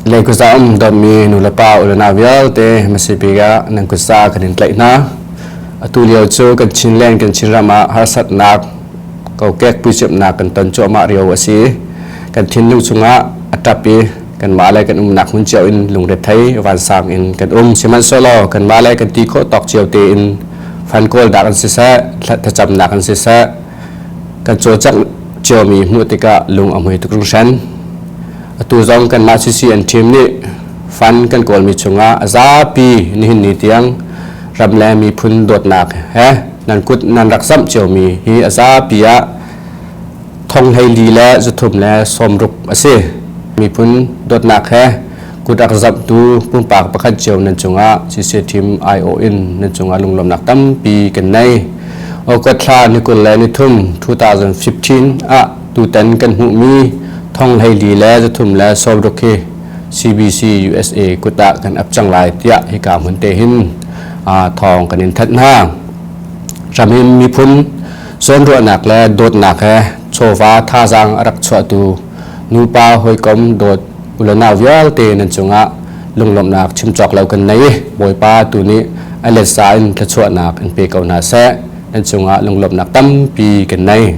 Lei kutza um dawtmi nulepa ulenau vialte Masipi ah nan kutza kan in tlaih hna. Atu lio cu kan Chinland kan Chinram ah harsatnak kokek puicimhnak kan ton cuahmah rio a si. Kan thinlung chungah a ṭap i kanmah le kan umnak hmun cio in lungrethei vansang in kan um. Sihmanhsehlaw kanmah le kan ti khawh tawk cio tein fan kawlnak in siseh, thlacamnak in siseh, kan cawlcangh ciomi hmuh tikah lung a hmui tuk hringhran. Atu zong kanmah CCN team nih fund kan kawlmi chungah a zapi nihin ni tiang ram le miphun dawtnak he nan kut nan rak zamh ciomi hi a zapi ah thong 14 le 3 le 60 a si. Miphun dawtnak he kut rak zamhtu pumpak pakhat cio nan cungah CC team aiawh in nan cungah lunglawmhnak tampi kan nei. August thla ni 23 2015 ah tutan kan hmuhmi thong 14 le 3 le 60 hi CBC USA kut ah kan ap cang lai tiah hika hmun te hin thawng kan in thanh hna. Ramim miphun zawnruahnak le dawtnak he chawva thazaang a rak chuahtu nupa hawikom dawt ulenau vialte nan cungah lunglawmhnak chim cawk lo kan nei. Bawipa tu nih a letsa in thluachuahnak in pe ko hna seh. Nan cungah lunglawmhnak tampi kan nei.